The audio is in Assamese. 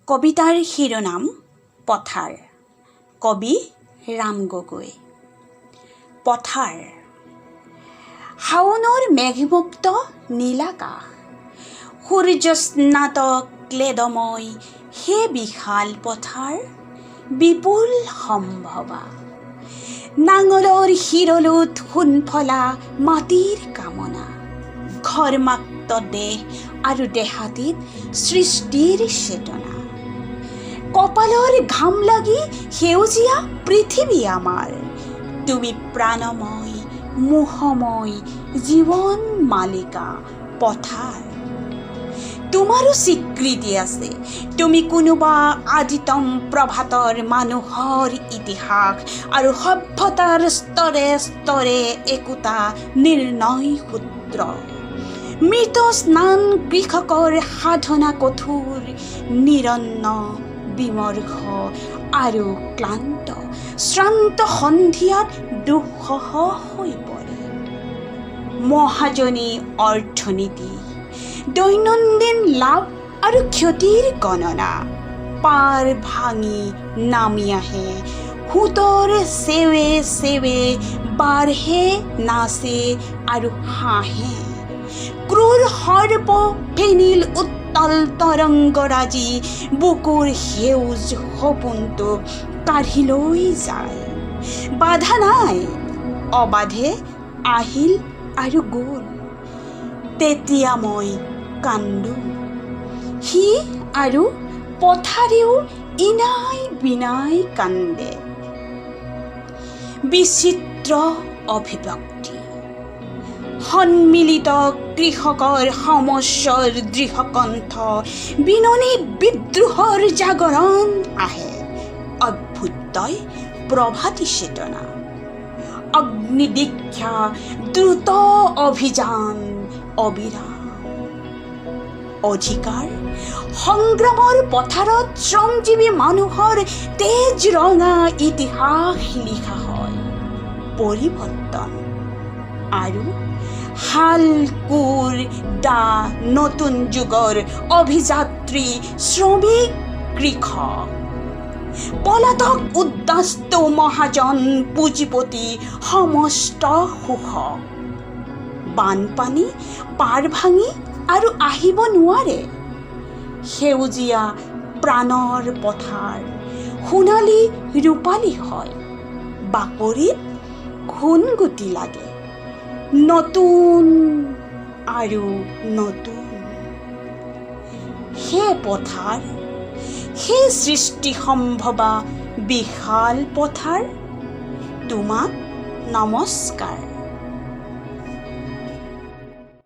কবিতাৰ শিৰোনাম পথাৰ। কবি ৰাম গগৈ। পথাৰ। শাওনৰ মেঘমুক্ত নীলাকাশ, সূৰ্যস্নাত ক্লেদময় সেই বিশাল পথাৰ, বিপুল সম্ভৱা। নাঙলৰ সীৰলুত সোণফলা মাটিৰ কামনা, ঘৰ্মাক্ত দেহ আৰু দেহাটিত সৃষ্টিৰ চেতনা। কপালৰ ঘাম লাগি সেউজীয়া পৃথিৱী আমাৰ, তুমি প্ৰাণময়, মোহময় জীৱন মালিকা পথাৰ। তোমাৰো স্বীকৃতি আছে। তুমি কোনোবা আদিতম প্ৰভাতৰ মানুহৰ ইতিহাস আৰু সভ্যতাৰ স্তৰে স্তৰে একোটা নিৰ্ণয় সূত্ৰ। মৃত স্নান কৃষকৰ সাধনা কঠোৰ, নিৰন্ন, বিমৰ্ষ আৰু ক্লান্ত শ্ৰান্ত সন্ধিয়াত দুঃসহ হৈ পৰে। মহাজনী অৰ্থনীতি, দৈনন্দিন লাভ আৰু ক্ষতিৰ গণনা পাৰ ভাঙি নামি আহে সোঁতৰ চেৱে চেৱে, বাঢ়ে, নাচে আৰু হাঁহে। ক্ৰূৰ সৰ্প ফেনিল উত্তাল তৰংগৰাজি বুকুৰ সেউজ সপোনটো কাঢ়ি লৈ যায়। বাধা নাই, অবাধে আহিল আৰু গ'ল। তেতিয়া মই কান্দো, সি আৰু পথাৰেও ইনাই বিনাই কান্দে। বিচিত্ৰ অভিব্যক্তি। সন্মিলিত কৃষকৰ সমস্বৰ দৃঢ়কণ্ঠ বিননি বিদ্ৰোহৰ জাগৰণ আহে। অভ্যুদয়, প্ৰভাতী চেতনা, অগ্নিদীক্ষা, দ্ৰুত অভিযান, অবিৰাম অধিকাৰ সংগ্ৰামৰ পথাৰত শ্ৰমজীৱী মানুহৰ তেজ ৰঙা ইতিহাস লিখা হয়। পৰিৱৰ্তন আৰু হাল, কোৰ, দা, নতুন যুগৰ অভিযাত্ৰী শ্ৰমিক কৃষক। পলাতক উদ্বাস্তু মহাজন পুঁজিপতি সমস্ত শোষক। বানপানী পাৰ ভাঙি আৰু আহিব নোৱাৰে। সেউজীয়া প্ৰাণৰ পথাৰ সোণালী ৰূপালী হয়, বাকৰিত সোণগুটি লাগে, নতুন আৰু নতুন। হে পথাৰ, হে সৃষ্টি সম্ভৱা বিশাল পথাৰ, তোমাক নমস্কাৰ।